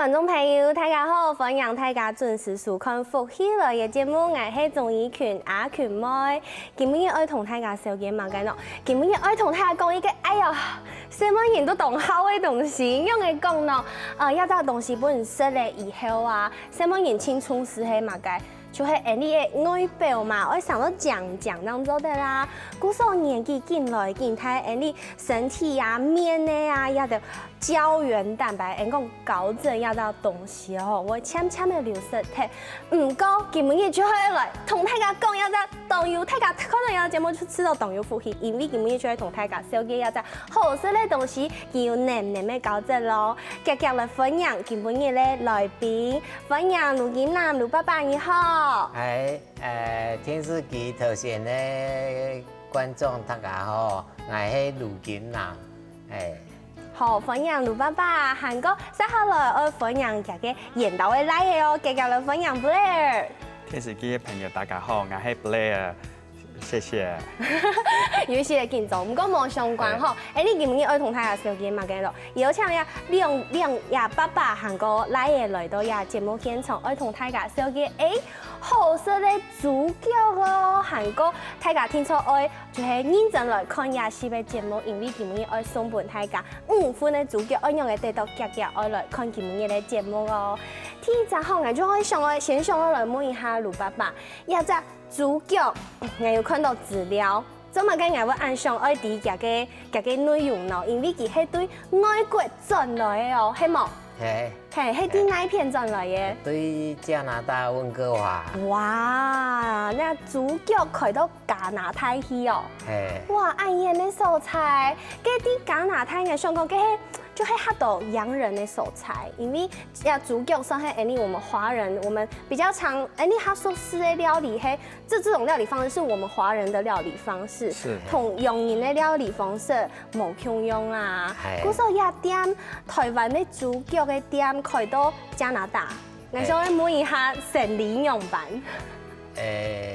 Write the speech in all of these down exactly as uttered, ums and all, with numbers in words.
觀眾朋友，大家好，歡迎大家準時收看《福氣來了》節目，𠊎係鍾怡群阿群妹。今晡日愛同大家紹介麼个呢？今晡日愛同大家講一個，哎呀，細妹人都當好个東西，仰仔講呢？呃，這隻東西分你食了以後啊，細妹人盡重視係麼个？就係𠊎俚个外表嘛，愛生到靚靚正做得啦。故所年紀緊來緊大，𠊎俚身體啊、面仔啊，這兜膠原蛋白，𠊎講膠質這兜東西吼，會漸漸仔流失忒。毋過今晡日就係來同大家講這隻當有，大家看到這節目就知道當有福氣，因為今晡日就係同大家紹介這隻好食个東西，佢有濃濃个膠質咯。遽遽來歡迎今晡日个來賓，歡迎盧金南盧伯伯，你好。哎，呃，電視機頭前个觀眾大家好，𠊎係盧金南，哎。好，歡迎盧伯伯，還過接下來愛歡迎佢个緣投个倈仔哦，遽遽來歡迎Blair。電視機个朋友大家好，𠊎係Blair，謝謝。有一些緊張，毋過無相關吼。哎，你今晡日愛同大家紹介麼个咯？邀請這兩兩隻伯伯還過倈仔來到這節目現場，愛同大家紹介，哎，好食个豬腳哦，還過大家定著愛 就係認真來看這集个節目，因為今晡日愛送分大家五份个豬腳，愛仰仔得著遽遽愛來看今晡日个節目哦。第一隻吼，𠊎就會想愛先想愛來問一下盧伯伯，這隻豬腳，𠊎有看到資料，做麼个𠊎會恁想愛知佢个佢个內容呢？因為佢係對外國轉來个哦，係無？係。係，係對哪片轉來个？對加拿大溫哥華。哇，該豬腳開到 加拿大去哦。係。哇，恁遠个所在，該在加拿大，𠊎想講，該係就係較多洋人个所在，因為呀，豬腳算係𠊎俚我們華人，我們比較常，𠊎俚較熟識个料理，係，這這種料理方式是我們華人的料理方式，是。同洋人个料理方式無共樣啊。係。故所這店，台灣个豬腳个店開到加拿大，𠊎想問一下生理仰般？誒，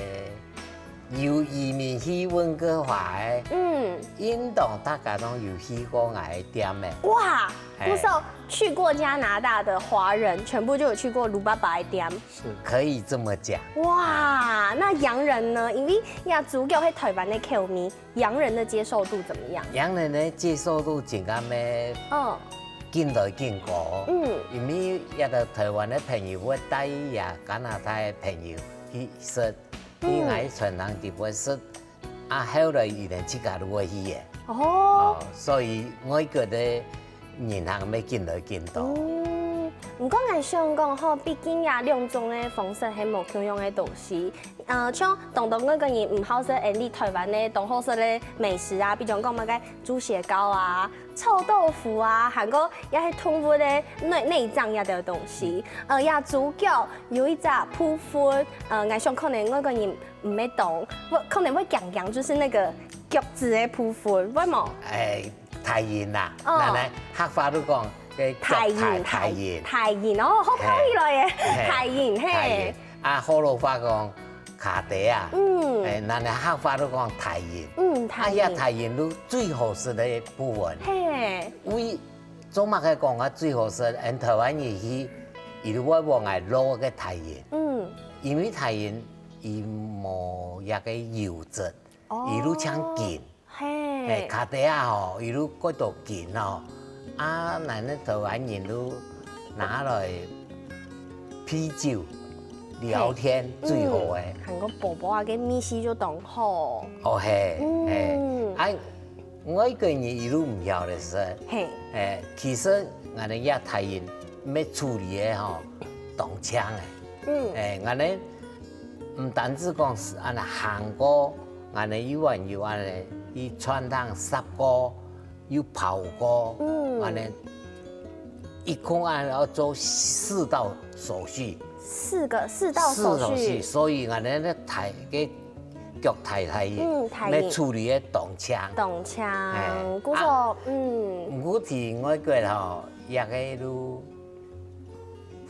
有移民去溫哥華个，嗯。應當大家都有去過𠊎个店个。哇，係。故所去過加拿大的華人，全部就有去過盧伯伯个店。是。可以這麼講。哇，那洋人呢？因為呀，豬腳係台灣个口味，洋人的接受度怎麼樣？洋人个接受度真个咩？嗯。緊來緊高。嗯。因為這兜台灣个朋友會帶這加拿大个朋友去食， 嗯。因為𠊎傳人佢會食，啊，後來佢等自家都會去个。哦。哦，所以外國个人客乜緊來緊多。嗯，毋過𠊎想講吼，畢竟這兩種个方式係無共樣个東西。呃，像當多外國人毋好食𠊎俚台灣个當好食个美食啊，比如講麼个豬血糕啊、臭豆腐啊，還過也係動物个內內臟這兜東西。呃，這豬腳有一隻部分，呃，𠊎想可能外國人 毋會懂，會可能會講講，就是那個腳趾的部分，會無？哎，蹄印啦，哦。𠊎等客話都講个腳蹄，蹄印，蹄印。蹄印，哦，好聽起來耶，嘿，蹄印，嘿。蹄印。啊，學老話講腳底啊，嗯。哎，𠊎等客話都講蹄印。嗯，蹄印。啊，這蹄印都最好食个部分。嘿。為做麼个講啊最好食？𠊎等台灣人去，佢都會往外落个蹄印。嗯。因為蹄印 佢無這个油脂，哦。佢都像筋。嘿。哎，腳底下吼，佢都蓋多筋吼。啊，𠊎等台灣人都拿來配酒、聊天最好个。嗯，還過薄薄仔个味緒就當好。哦，嘿，嗯。嘿。啊，外國人佢都毋曉得食。嘿。哎，其實𠊎等這蹄印愛處理个吼，當靚个。嗯。哎，𠊎等 毋單止講係恁樣行過，恁樣又還有恁樣，佢餐廳食過，又泡過，嗯。恁樣一共恁樣愛做四道手續。四個，四道手續。四手續，所以恁樣个蹄，个腳蹄蹄，嗯，蹄印。愛處理个當靚。當靚，嘿，故所，啊，嗯。毋過在外國吼，這个都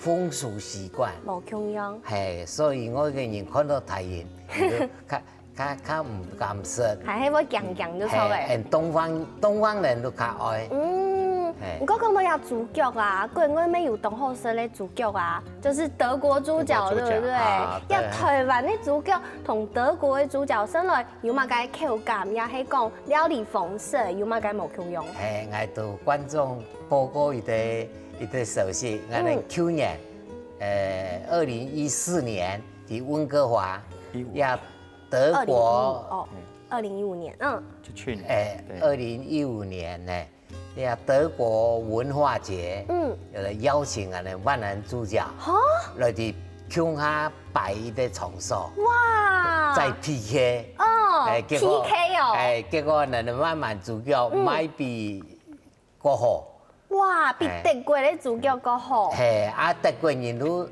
風俗習慣。無共樣。嘿，所以外國人看到蹄印，佢就較，較，較毋敢食。還係會驚驚就著咧。嘿，嗯，東方，東方人都較愛。嗯，嘿。毋過講到這豬腳啊，國外乜有當好食个豬腳啊，就是德國豬腳，德國豬腳，對不對？啊，對。這台灣个豬腳同德國个豬腳食來有麼个口感，也係講料理方式有麼个無共樣？嘿，𠊎同觀眾報告一個，一個消息，𠊎等嗯。舊年，呃，二零一四年在溫哥華，一五。也德國，二零一五，哦，二零一五年，嗯。就去年，哎，對。二零一五年呢， 呀，德國文化節，嗯。有來邀請𠊎等萬巒豬腳，哈？來去共下擺一個場所，哇！再P K。哦，哎，結果，P K哦。哎，結果𠊎等萬巒豬腳嗯。賣比較好。哇，比哎。德國个豬腳較好。嘿，啊，德國人都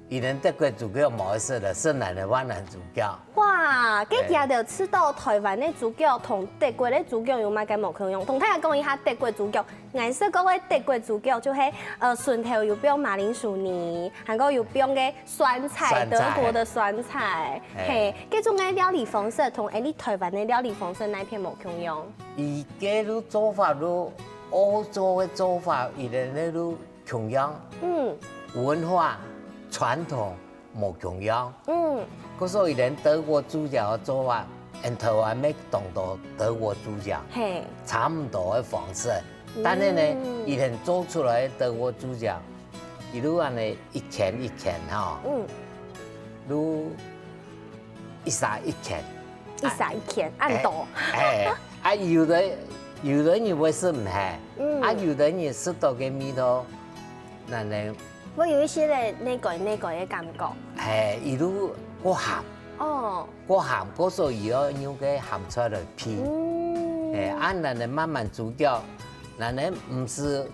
佢等德國豬腳無愛食了，食𠊎等萬巒豬腳。哇，該哎。佢等食到台灣个豬腳同德國个豬腳有麼个無共樣？同大家講一下德國豬腳。𠊎食過个德國豬腳就係，呃，脣頭有放馬鈴薯泥，還過有放个酸菜，酸菜。德國个酸菜。哎。嘿，這種个料理方式同𠊎等台灣个料理方式哪片無共樣？佢个都做法都，歐洲个做法，佢等个都 共樣，嗯。文化、傳統無共樣。嗯。故所以連德國豬腳个做法，𠊎等台灣乜當多德國豬腳，嘿。差毋多个方式。但係呢，嗯。佢等做出來个德國豬腳，佢就恁呢一圈一圈吼，嗯。就一儕一圈。一儕一圈，恁多。哎，哎，啊，有个，有个人會食毋下，嗯。啊，有个人食到个味道，恁呢 會有一些个內改內改个感覺。嘿，佢就過鹹。哦。過鹹，故所以愛用个鹹菜來配。嗯。嘿，啊，𠊎等萬巒豬腳，𠊎等毋使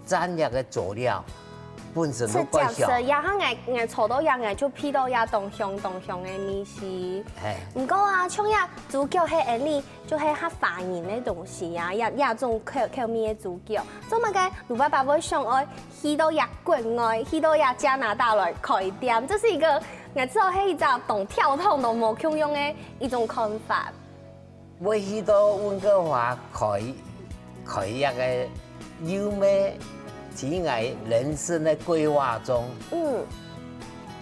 蘸這个佐料，本身就蓋香。直接食，呀，𠊎，𠊎坐到這，𠊎就鼻到這當香當香个味緒。嘿。毋過啊，像這豬腳係恁呢 就係較華人个東西啊，這，這種口，口味个豬腳。做麼个盧爸爸會想愛去到這國外，去到這加拿大來開店？這係一個，𠊎知道係一隻當跳痛、當無共樣个一種看法。會去到溫哥華開，開一個又乜在𠊎人生个規劃中，嗯。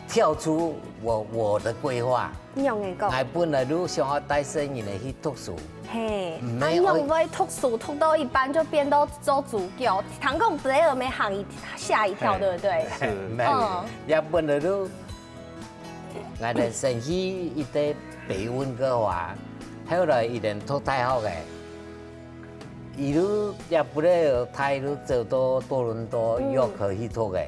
跳出我，我个規劃。 仰仔講？𠊎本來就想愛帶細人仔去讀書。嘿，毋係愛啊，仰會讀書讀到一半就變到做豬腳？聽講Blair乜行一，嚇一跳，嘿，對不對？是。毋係，嗯。也本來就，𠊎等先去一個北溫哥華，後來佢等讀大學个，佢就也不得帶就走到多倫多，嗯。約佢去讀个。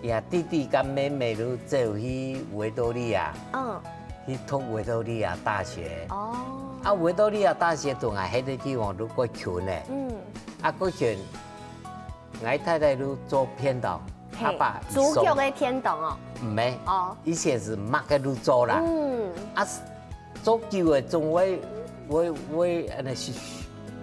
呀，弟弟佮妹妹就走去維多利亞，嗯。去讀維多利亞大學。哦。啊，維多利亞大學同𠊎歇个地方就較近个。嗯。啊，較近，𠊎太太就做便當，嘿，阿爸，豬腳个便當哦。毋係，哦。以前係麼个就做啦。嗯。啊， 做久了，總會，會，會恁呢循，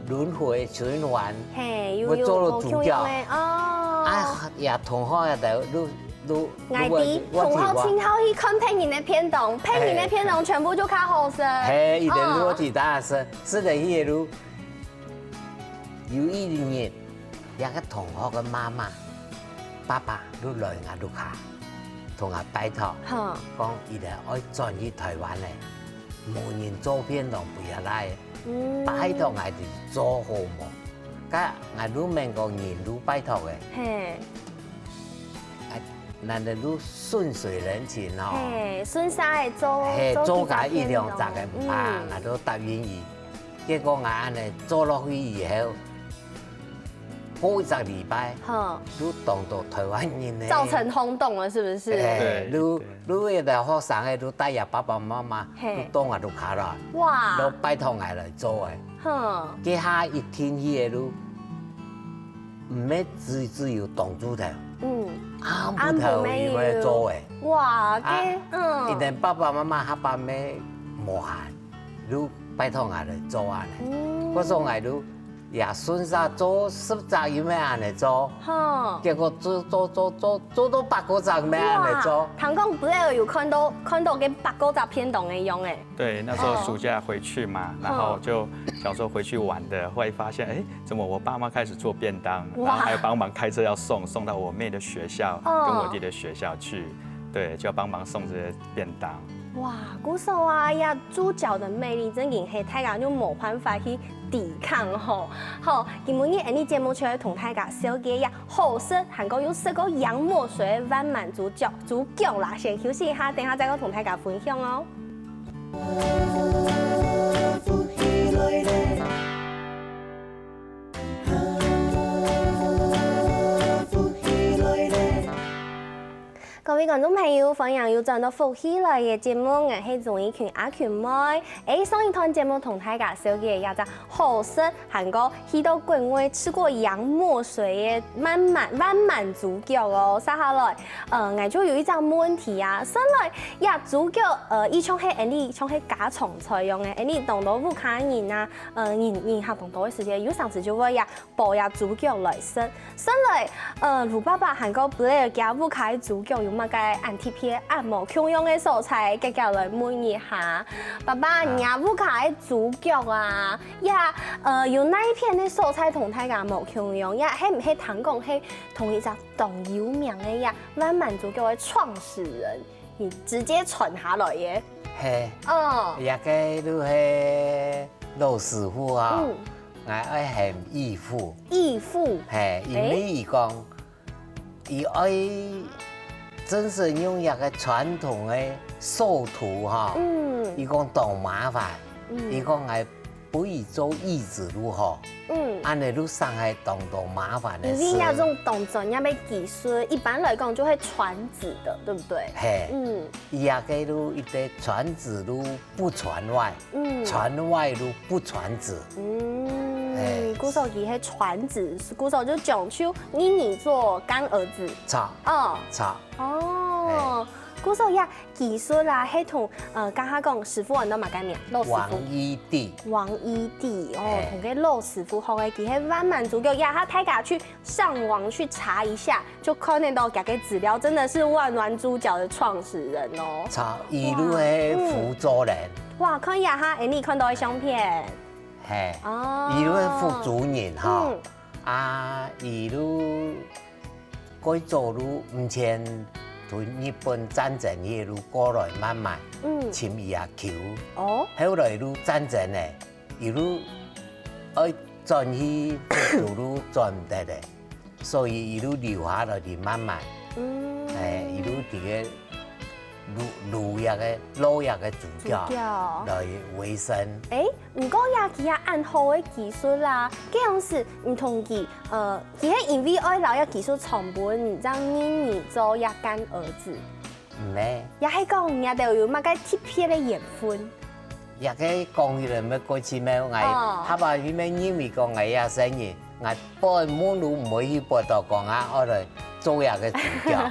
輪迴循環，嘿，有，會做到豬腳。有無共樣个，哦。啊，也同學也都，都，都，𠊎知，都會，同學盡好去看別人个便當，別人个便當全部就較好食。嘿，一定哦。都會其他食，食了去个都 有一日，這個同學个媽媽、爸爸就來𠊎屋下，同𠊎拜託，好。講佢等愛轉去台灣了，無人做便當分佢倈仔，嗯。拜託𠊎等做好無？該𠊎就愐講人就拜託个，嘿。啊，𠊎等就順水人情哦。嘿，順續仔做，嘿，做幾隻便當。做个一兩隻个毋怕，嗯。𠊎都答應佢。 結果𠊎恁呢做落去以後，過一隻禮拜，哈。就當多台灣人呢。造成轟動了，是不是？哎，對，就，對。就有个學生个，就帶佢爸爸媽媽，嘿。就到𠊎屋下來，哇。就拜託𠊎來做个。哈。該下一定去个就，毋係只，只有當晝頭，嗯。暗晡頭佢會做个。暗晡乜有。哇，啊，該，嗯。佢等爸爸媽媽下班乜無閒， 就拜託𠊎來做恁呢。嗯。故所𠊎就也順續做十隻，又愛恁樣做，吼，結果做做做做做到百過隻，又愛恁樣做。哇，聽講本來有看到看到个百過隻便當个樣誒。对，那时候暑假回去嘛，然后就想说回去玩的，后来发现，哎，怎么我爸妈开始做便当，哇然后还有帮忙开车要送送到我妹的学校，哦跟我弟的学校去，对，就要帮忙送这些便当。哇，故所啊，呀，豬腳的魅力真經係大家就無辦法去抵抗吼。好，今晡日𠊎俚節目就愛同大家紹介呀，好食還過又食過洋墨水个萬巒豬腳，豬腳啦，先休息一下，等下再過同大家分享哦。各位觀眾朋友，歡迎又轉到福氣來了節目，𠊎係鍾怡群阿群妹。誒，上一段節目同大家紹介一隻好食，還過去到國外食過洋墨水个萬巒萬巒豬腳哦。接下來，呃，𠊎就有一隻問題啊，算來，呀，豬腳，呃，佢像係𠊎俚像係家常菜樣个，𠊎俚當多屋下人啊，呃，人人客當多个時節，有成時就會呀， 包呀豬腳來食。算來，呃，盧爸爸還過Blair佢屋下个豬腳有麼个恁特別、恁無共樣个所在，遽遽來問一下。爸爸，你屋下个豬腳啊，呀，呃，有哪一片个所在同大家無共樣？呀，係毋係聽講係同一隻當有名个呀，萬巒豬腳个創始人，你直接傳下來个？嘿，哦，這个就係老師傅啊，嗯，𠊎愛喊義父，義父，嘿，因為佢講，佢愛真正用這个傳統个手藝哈，嗯佢講當麻煩，嗯佢講𠊎不如做義子就好，嗯，恁樣就省下當多麻煩个事。因為這種當專業个技術，一般來講就會傳子的，對不對？嘿，嗯，佢這个就一个傳子就不傳外，嗯傳外就不傳子。嗯哎，故所佢係傳子，故所就講究你你做乾兒子。著，哦，著，哦，故所呀，技術啦，係同，呃，剛剛講師傅安到麼个名？老師王傅。一弟，王一弟哦哎，同个老師傅學个，佢係萬巒豬腳，呀，他大家去上網去查一下，就看得到佢个資料，真的是萬巒豬腳的創始人哦。著，佢就係福州人，哇，看一下哈，哎，你看到个相片，嘿，哦佢就係福州人哈嗯，啊，佢就過早就毋曾同日本戰爭去就過來萬巒，嗯，尋佢阿舅，哦，後來就戰爭呢，佢就愛轉去福州就轉毋得咧，所以佢就留下來在萬巒。嗯，哎，佢就在該滷滷這个滷這个豬腳豬腳來維生。哎，毋過呀，佢也恁好个技術啦，這樣子毋同佢，呃，佢係因為愛摎這技術傳分，正你你做這乾兒子，毋係，也係講你兜有麼个特別个緣分？這个講起來乜過奇妙，𠊎哦下擺佢乜認為講𠊎這生意，𠊎本門都毋會去報導講啊，愛來做這个豬腳。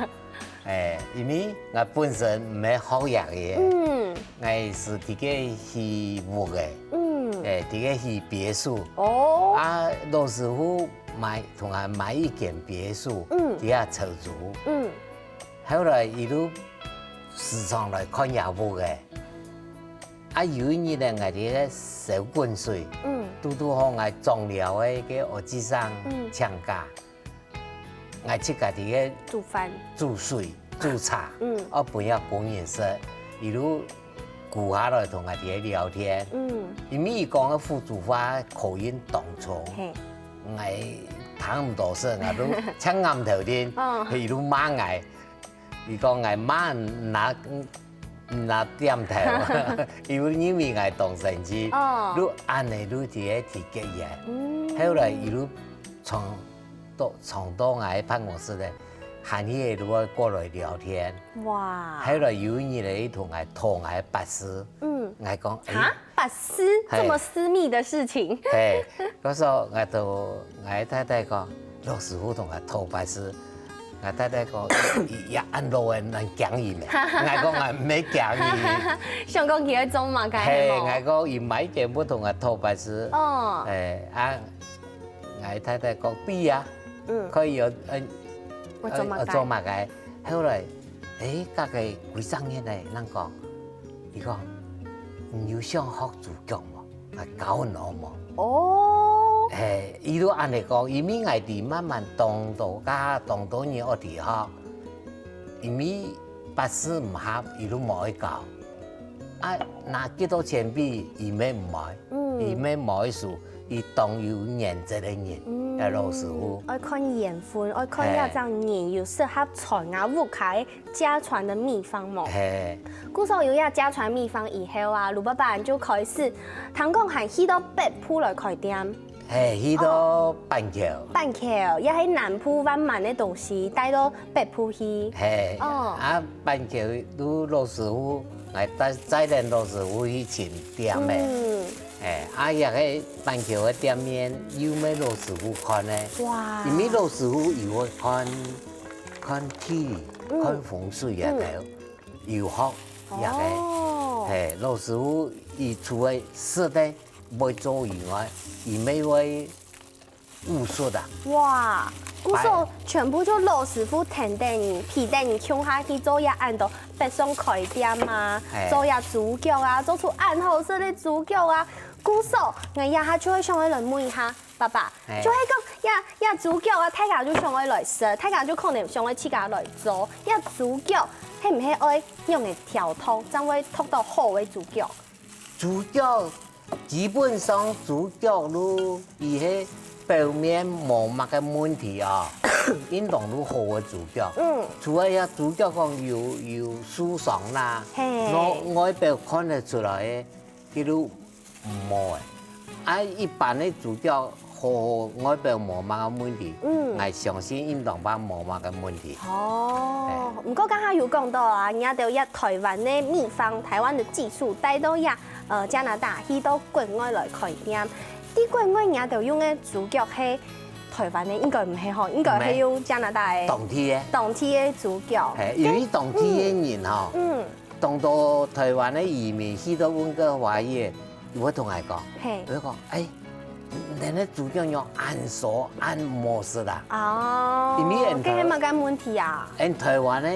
哎，因為𠊎本身毋係學這个。嗯， 𠊎係在該起屋个，嗯，誒，在該起別墅。哦，啊，老師傅買，同𠊎買一間別墅，嗯在該出租。嗯，後來佢就時常來看這屋个。啊，有一日呢，𠊎在該燒滾水，嗯，堵堵好𠊎張寮个該阿姊生嗯請假，𠊎自家在該煮飯，煮水、煮茶，嗯啊，分這工人食，佢就跍下來同𠊎在該聊天。嗯，因為佢講个福州話口音當重，嘿，𠊎聽毋到聲，𠊎就青眼頭定，嗯佢就罵𠊎，佢講𠊎罵毋拿毋拿點頭，佢就認為𠊎當生趣，哦就恁呢就在該提結緣。嗯後來佢就常到常到𠊎辦公室咧，閒時就會過來聊天。哇，後來有一日咧，佢同𠊎討𠊎八字，嗯，𠊎講，誒哈，八字嘿這麼私密的事情，嘿，該時候𠊎同𠊎太太講，老師傅同𠊎討八字。𠊎太太講，佢也恁老个，恁驚佢咩？𠊎講𠊎毋係驚佢。想講佢會做麼个嘿，係無？𠊎講佢買間屋同𠊎討八字。哦，哎，啊， ，𠊎太太講：「比啊，嗯，可以有，呃，我做麼个？」呃，做麼个？後來，誒，隔个幾十年呢，人講，佢講：「你有想學煮腳無？𠊎教你好無？」哦，誒，佢都恁樣講，因為𠊎知慢慢當多家當多人愛知吼，因為八字毋合，佢都無愛教。啊，拿幾多錢比，佢乜毋愛，嗯，佢乜無愛輸，佢當有原則个人，嗯，个老師傅。愛看緣分，愛看這隻人有適合傳啊屋下个家傳个秘方無？嘿，故所有這家傳秘方以後啊，盧爸爸就開始，聽講還去到北部來開店。 嘿，去到板橋。板橋，也係南部萬巒个東西帶到北部去。嘿，哦，啊，板橋有老師傅，𠊎帶帶等老師傅去尋店个。嗯，嘿，啊，也係板橋个店面，有乜老師傅看呢？哇，因為老師傅有會看，看地理，嗯，看風水啊，嗯，有學這个。哦，嘿，老師傅佢除了識得 會做以外，佢乜會武術啊。哇，故所全部就老師傅跈等你，陪等你共下去做這恁多，北上開店啊，嘿，做這豬腳啊，做出恁好食个豬腳啊。故所，𠊎這下就會想愛來問一下爸爸，嘿，就係講，這，這豬腳啊，大家就想愛來食，大家就可能想愛自家來做。這豬腳，係毋係愛仰仔調湯，正會擇到好个豬腳？ 豬腳，基本上豬腳就，佢係表面無麼个問題啊，應當就好个豬腳。嗯，除了這豬腳講有，有受傷啦，嘿，外，外表看得出來个，佢就無个。啊，一般个豬腳好，好，外表無麼个問題，嗯，𠊎相信應當也無麼个問題。哦，嘿，毋過剛剛有講到啊，你兜這台灣个秘方，台灣个技術帶到這 呃，加拿大去到國外來開店。在國外，你兜用个豬腳係台灣个，應該毋係吼，應該係用加拿大个，當地个。當地个豬腳。嘿，因為當地个人吼，嗯，當多台灣个移民去到溫哥華个，佢會同𠊎講，嘿，佢會講：「哎，你个豬腳仰恁臊，恁無食啊？」哦，因為𠊎，該係麼个問題啊？𠊎台灣个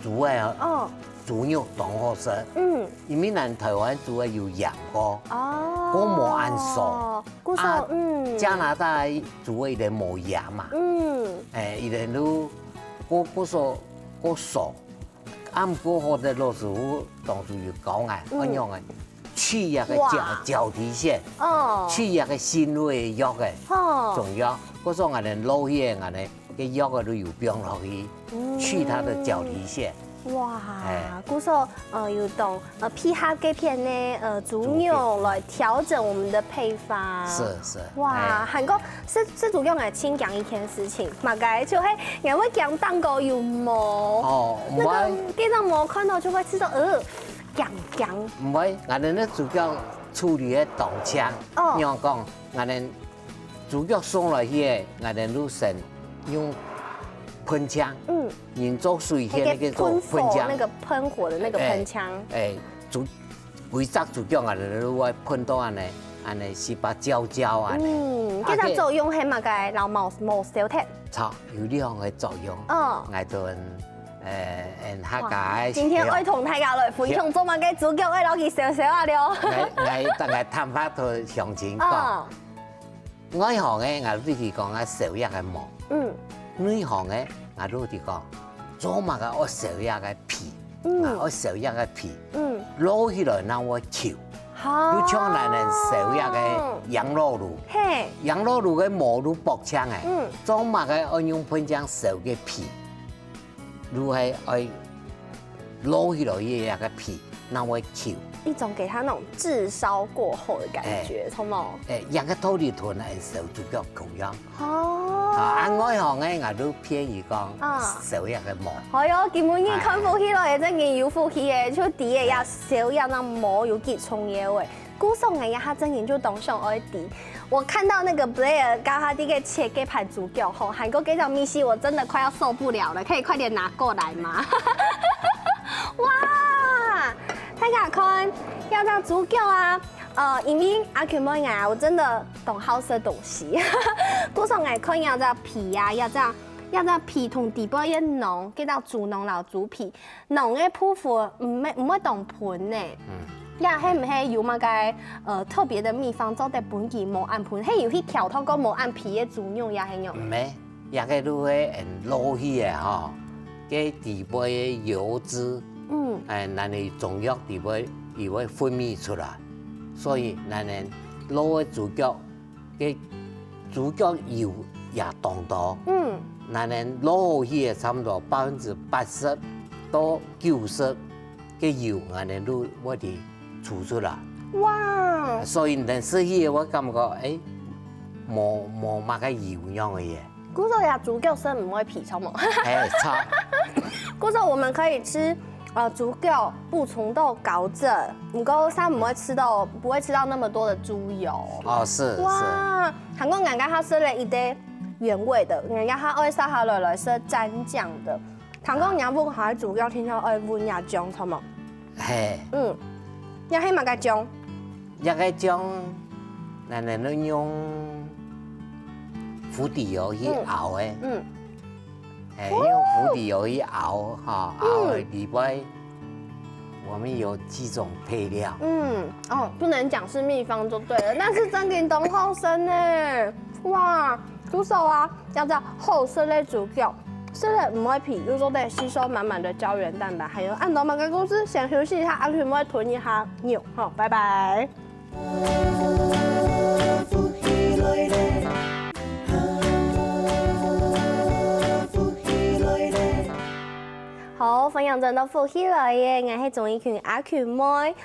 豬个哦，哦，豬肉當好食。嗯，因為咱台灣豬个有鹽過，哦，過無恁臊。故所，啊，嗯，加拿大个豬个佢等無鹽嘛，嗯，哎，佢等就過，過臊，過臊。啊，毋過好得老師傅當初有教𠊎，嗯，仰仔，去這个腳，哇，腳底線，哦，去這个腥味个藥个，哦，中藥。故所𠊎等落去个，𠊎等个藥个都有放落去。 去它的腳底線。哇，哎，故所，呃，有當，呃，配合該片个，呃，豬肉來調整我們的配方。是，是，哇，哎，還過，這，這豬肉𠊎盡驚一件事情，麼个？就係𠊎會驚當高有毛。哦，那個，毋會。該張毛看到就會知道，呃，驚驚。毋會，𠊎等个豬腳處理个當淨。哦，你講，𠊎等 豬腳送來去个，𠊎等就先用噴槍，嗯，人做水个那個做噴槍，那個噴火的那個噴槍。哎，哎，豬，歸隻豬腳𠊎等就會噴到恁呢，恁呢四百焦焦恁呢。嗯，啊，這隻作用係麼个？老毛毛燒忒。著，有兩個作用。哦，𠊎等，呃，嗯，客家个，今天愛同大家來分享做麼个豬腳愛摎佢燒燒啊了。𠊎，𠊎等下探話同鄉親講。哦。 外行个，𠊎就提講啊，燒這个毛。嗯。內行个，𠊎就提講，做麼个愛燒這个皮？嗯。啊，愛燒這个皮。嗯。撈起來，那會球。哈。就像咱人燒這个羊肉爐。嘿。羊肉爐个毛就薄淨个。嗯。做麼个愛用噴槍燒个皮？ 就係愛撈起來个該个皮，那會球。一種給它那種炙燒過後的感覺，哎，著無？哎，這个道理同來燒豬腳共樣。哦。啊，恁外行个，𠊎就騙佢講，啊，燒這个毛。哎喲，今晡日看福氣了，哎，真个有福氣耶，就知个呀，哎，燒這个毛有幾重要誒。 故所𠊎這下正經就當想愛知。我看到那個Blair剛剛那個切該盤豬腳吼，還有該張米線，我真的快要受不了了，可以快點拿過來嗎？哇，大家看，這隻豬腳啊，呃，因為阿群妹啊，𠊎真个當好食東西。故所𠊎看這隻皮啊，這隻這隻皮同底背个囊，該隻豬囊摎豬皮，囊个部分毋會毋會當賁呢。嗯。這係毋係有麼个呃特別个祕方做得分佢無恁賁？係有去調到過無恁皮个豬肉也係仰？毋係，這个就係嗯落去个吼，該底背个油脂，嗯。哎，𠊎等中藥底背佢會分泌出來，所以𠊎等落个豬腳 个豬腳油也當多，嗯。𠊎等落去个差毋多百分之八十到九十个油，𠊎等都會得出出來。哇！所以你等食起个會感覺，哎，無無麼个油樣个耶。故所這豬腳食毋會皮，著無？哎，著。故所我們可以吃，呃，豬腳補充到膠質，毋過就毋會吃到，不會吃到那麼多的豬油。哦，是，是。哇， 還過𠊎這下食了一兜原味个，𠊎這下愛續下來來食蘸醬个。聽講若屋下主要聽講愛搵這醬，著無？嘿。嗯，這係麼个醬？這个醬，𠊎等用湖底油去熬个。嗯。嗯。 哎，用湖底油去熬哈，嗯。熬个底背，我們有幾種配料。嗯，哦，不能講是祕方就對了，但是真个當好食呢。哇，故所啊，這隻好食个豬腳，食了毋會皮，又做得吸收滿滿的膠原蛋白，還有恁多麼个故事，先休息一下，阿群妹吞一下肉，好，拜拜。 好，歡迎轉到福氣來了，𠊎係鍾意群阿群妹。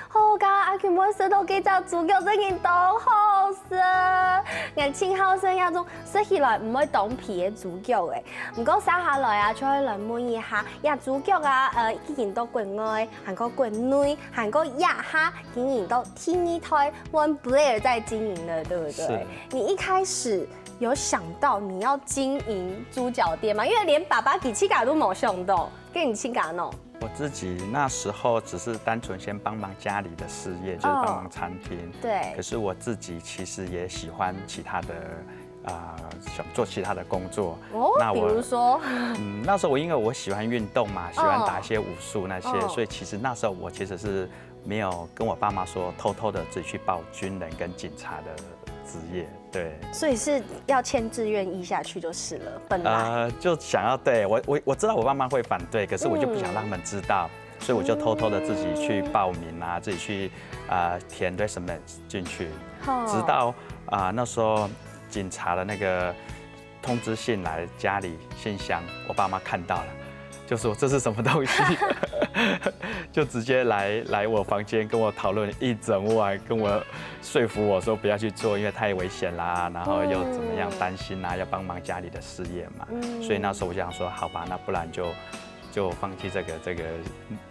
好佳，阿群妹食到這隻豬腳真个當好食，𠊎盡好食這種食起來毋會當皮个豬腳欸。毋過續下來啊，就愛來問一下，這豬腳啊，呃，已經到國外，還過國內，還過這下經營到第二代，換Blair在經營了，對不對？是。你一開始有想到你要經營豬腳店嗎？因為連爸爸佢自家都無想到，該你自家呢？我自己那時候只是單純先幫忙家裡的事業，就是幫忙餐廳。哦。對。可是我自己其實也喜歡其他的，啊，想做其他的工作。哦，那我，比如說？嗯，那時候我因為我喜歡運動嘛，喜歡打一些武術那些，哦。所以其實那時候我其實是沒有跟我爸媽說，偷偷地自己去報軍人跟警察的職業。 對。所以是要簽志願役下去就是了，本來。呃，就想要，對，我，我，我知道我爸媽會反對，可是我就不想讓他們知道，嗯。所以我就偷偷地自己去報名啊，嗯。自己去，呃，填resume進去，好。直到，啊，那時候警察的那個通知信來家裡信箱，我爸媽看到了，就說：「這是什麼東西？」就直接來，來我房間跟我討論一整晚，跟我說服我說不要去做，因為太危險啦，然後又怎麼樣，嗯。擔心啊，要幫忙家裡的事業嘛。嗯。所以那時候我就想說，好吧，那不然就，就放棄這個，這個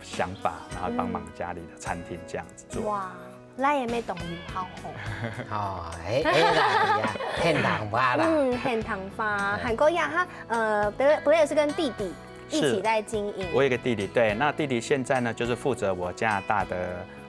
想法，然後幫忙家裡的餐廳這樣子做。哇，那也沒懂你好吼。哦，哎，哎啦，哎呀，很聽話啦。嗯，很聽話。哎。還過呀，他，呃，不是，不是，也是跟弟弟一起在經營。是。我有一個弟弟，對，那弟弟現在呢，就是負責我加拿大的，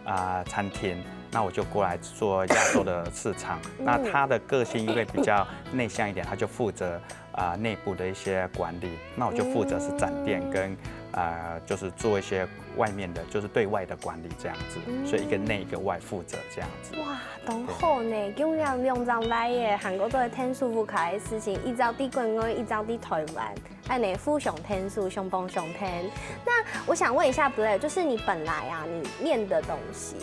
啊，餐廳，那我就過來做亞洲的市場。嗯。那他的個性因為比較內向一點，他就負責，啊，內部的一些管理，那我就負責是展店跟，嗯。啊，就是做一些外面的，就是對外的管理這樣子，嗯。所以一個內一個外負責這樣子。哇，當好呢，對。有兩，兩張牌耶，還過做得𢯭手屋下个事情，一隻在國外，一隻在台灣。 恁呢互相𢯭手，相幫相𢯭。那我想問一下 Blair，就是你本來啊，你念的東西？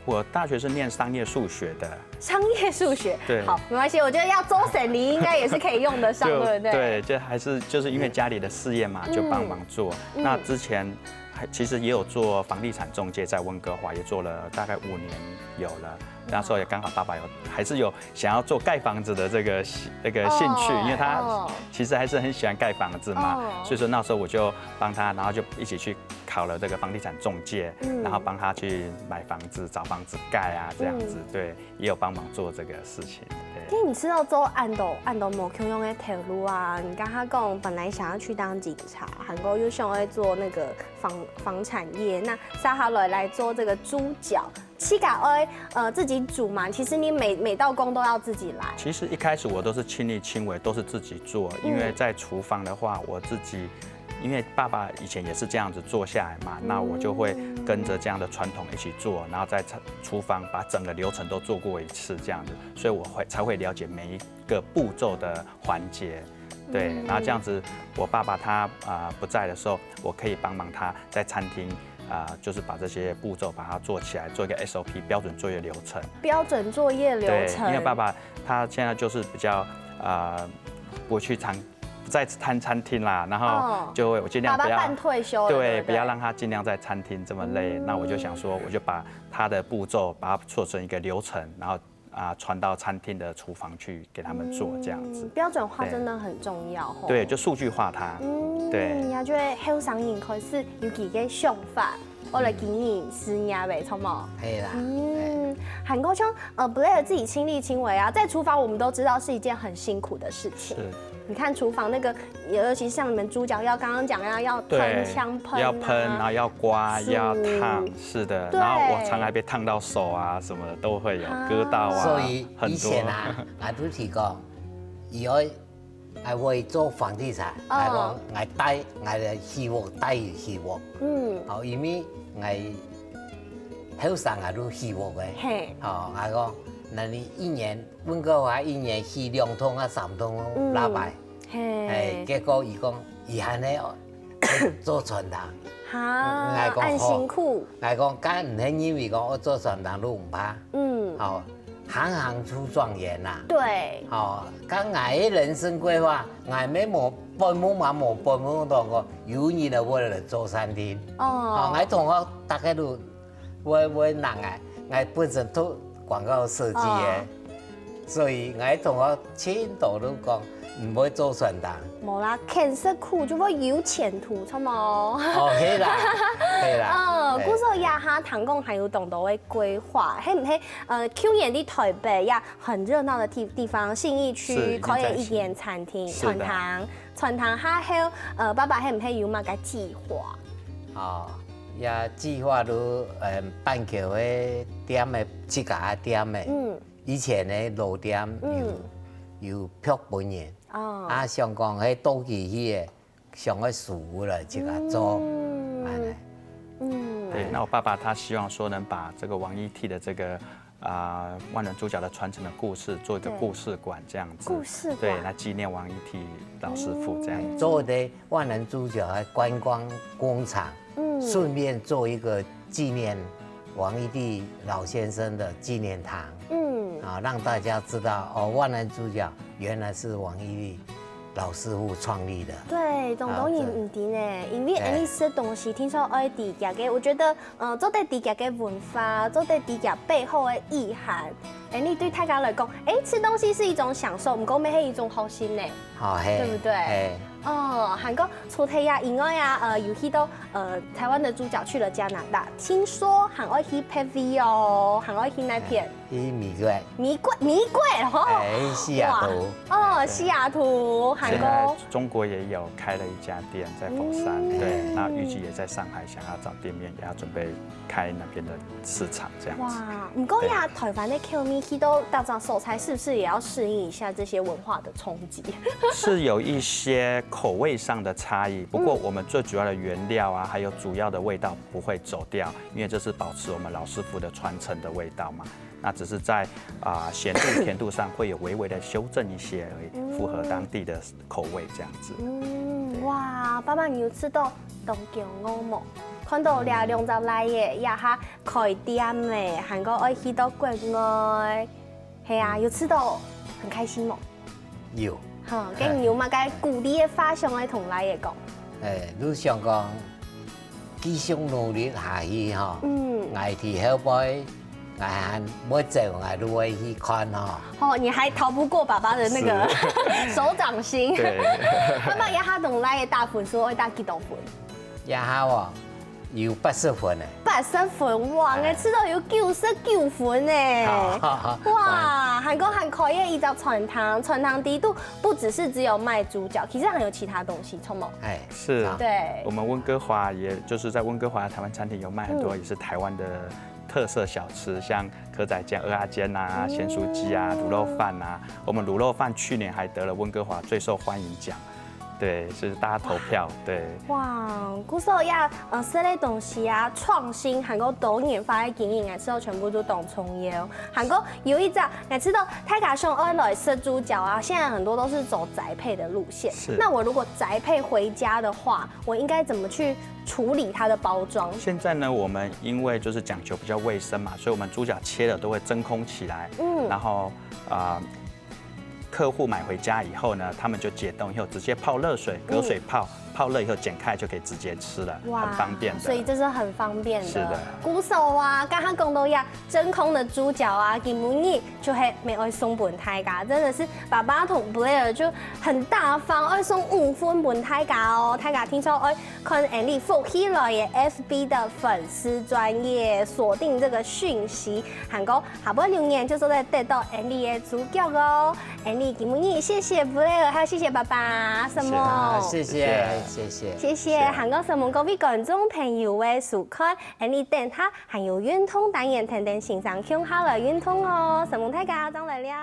我大學是念商業數學的。商業數學？對。好，沒關係，我覺得要做生理應該也是可以用得上，就，對不對？對，就還是，就是因為家裡的事業嘛，嗯。就幫忙做。嗯。那之前還，其實也有做房地產仲介，在溫哥華也做了大概五年有了。那時候也剛好爸爸有，還是有想要做蓋房子的這個興，那個興趣，哦，因為他，哦。其實還是很喜歡蓋房子嘛，哦。所以說那時候我就幫他，然後就一起去考了这个房地产中介，嗯，然后帮他去买房子、找房子盖啊，这样子，嗯，对，也有帮忙做这个事情。对。其实你知道做恁多恁多無共樣个頭路啊，你剛剛講本來想要去當警察，還過又想要做那個房房產業，那接下來來做這個豬腳，自家愛呃自己煮嘛。其實你每每道工都要自己來。其实一开始我都是亲力亲为，都是自己做，因为在厨房的话，我自己因为爸爸以前也是这样子做下来嘛，那我就会跟着这样的传统一起做，然后在厨厨房把整个流程都做过一次这样子，所以我会才会了解每一个步骤的环节。对，然后这样子，我爸爸他啊、呃不在的时候，我可以帮忙他在餐厅啊、呃就是把这些步骤把它做起来，做一个 S O P 标准作业流程。标准作业流程。对，因为爸爸他现在就是比较呃不去餐不在餐餐厅啦，然后就会我尽量不要爸爸半退休了，对，不要让他尽量在餐厅这么累。那我就想说，我就把他的步骤把它做成一个流程，然后啊、传到餐厅的厨房去给他们做这样子。嗯，标准化真的很重要吼。对，就数据化它。嗯，对，也就係後生人開始有幾个想法，我來經營事業，著無？係啦。嗯，還過像呃 Blair 自己親力親為啊，在廚房我們都知道是一件很辛苦的事情。是。你看廚房那個，尤其像你們豬腳要剛剛講要要對，噴槍噴啊，要噴，然后要刮，是，要燙，是的，对，然后我常常被烫到手啊，什么的都会有，啊，割到啊，所以以前啊，很多。俺都提过，以后俺会做房地产，哦，俺讲俺带俺的希望带有希望，嗯，好，因为俺后生俺都希望个，嘿，好，俺讲，那你一年，温哥华一年起两桶啊三桶，嗯，喇叭。 嘿，结果佢讲，佢还呢做传单。哈，恁辛苦。来讲，敢毋係因为讲我做传单都毋怕，嗯，好，行行出状元呐。对，好，讲俺的人生规划，俺没无本门嘛无本门当个，有人的为了做餐厅，哦，好，俺同学大概都 我我人啊，我本身读广告设计个，哦，所以我同學盡多都講毋會做傳單。無啦，肯食苦就會有前途，著無？哦，係啦，係啦，哦，故所這下聽講還有當多个規劃，係毋係？呃，舊年在台北呀，很熱鬧的地地方，信義區開了一間餐廳，是的，傳糖，傳糖下後，呃，爸爸係毋係有麼个計劃？ 哦，也計劃到，呃，板橋个店个，自家个店个。嗯。以前个老店有，嗯，有拍分人，哦，啊，想講係到期去个，想愛收回來自家做，嗯，恁呢。嗯。对，那我爸爸他希望说能把这个王一棣的这个啊，万峦猪脚的传承的故事，做一个故事馆这样子。故事馆。对，来纪念王一棣老师傅这样子。做个万峦猪脚个观光工厂，嗯，顺便做一个纪念王一棣老先生的纪念堂。嗯，啊，让大家知道，哦，万峦猪脚原来是王一棣老师傅创立的。对，当多人毋知呢，因为恁呢食东西，听说愛知佢个，我觉得 呃，做得知佢个文化，做得知佢背後个意涵。哎，你對大家來講，哎，吃東西是一種享受，毋過乜係一種學習呢，好，嘿，對不對？嘿。哦，還過除忒這以外啊，呃，有去到呃台灣的豬腳去了加拿大，聽說還愛去北非哦，還愛去哪片？去美國。美國，美國哦，哎，西雅圖。哇，哦，西雅圖，還過。现在中国也有开了一家店在佛山，嗯，对，那预计也在上海，想要找店面，也要准备开那边的市场这样子。哇，不过呀，对，台湾的口味去到大家所在，是不是也要适应一下这些文化的冲击？是有一些口味上的差异，不过我们最主要的原料啊，还有主要的味道不会走掉，因为这是保持我们老师傅的传承的味道嘛。那只是在啊，咸度、甜度上会有微微的修正一些而已，符合当地的口味这样子。嗯，哇，爸爸你有試到當驕傲無？看到這兩隻倈仔，這下開店咧，還過愛去到國外，係啊，有試到很開心無？有。好，該你有麼个鼓勵个話想愛同倈仔講？哎，你想講，繼續努力下去吼，嗯，𠊎在後背，𠊎還會走，𠊎都會去看吼。哦，你還逃不過爸爸的那個手掌心。對。爸爸這下同倈仔打分數，會打幾多分？這下哦，有八十分呢。八十分，哇，哎。𠊎試著有九十九分呢。哇，還過還開業一隻餐廳，餐廳裡肚不只是只有賣豬腳，其實還有其他東西，著無？哎，是，對。我們溫哥華也就是在溫哥華的台灣餐廳有賣很多也是台灣的特色小吃，像蚵仔煎、蚵仔煎啊、鹹酥雞啊、滷肉飯啊。我們滷肉飯去年還得了溫哥華最受歡迎獎。 對，是大家投票，對。哇，故所呀，呃，食个東西啊，創新，還過多元化个經營，𠊎試著全部都當重要。還過有一隻，𠊎試著大家想愛來食豬腳啊，現在很多都是走宅配的路線。是。那我如果宅配回家的話，我應該怎麼去處理它的包裝？現在呢，我們因為就是講求比較衛生嘛，所以我們豬腳切了都會真空起來，嗯。然後，呃，客戶買回家以後呢，他們就解凍以後直接泡熱水，隔水泡，泡熱以後剪開就可以直接吃了，哇，很方便的。所以這是很方便的。是的。故所啊，剛剛講到呀，真空的豬腳啊，今晡日就係無愛送分大家，真的是爸爸同Blair就很大方，愛送五份分大家哦。大家聽說愛看𠊎俚福氣來个F B的粉絲專頁，鎖定這個訊息，還過 下背留言就做得得到𠊎俚个豬腳哦。𠊎俚今晡日謝謝Blair，還有謝謝爸爸，什麼？謝謝，謝謝，謝謝。謝謝，還過承蒙各位觀眾朋友个收看，𠊎俚等下還有運動單元，跈等先生共下來運動哦。承蒙大家，正來尞。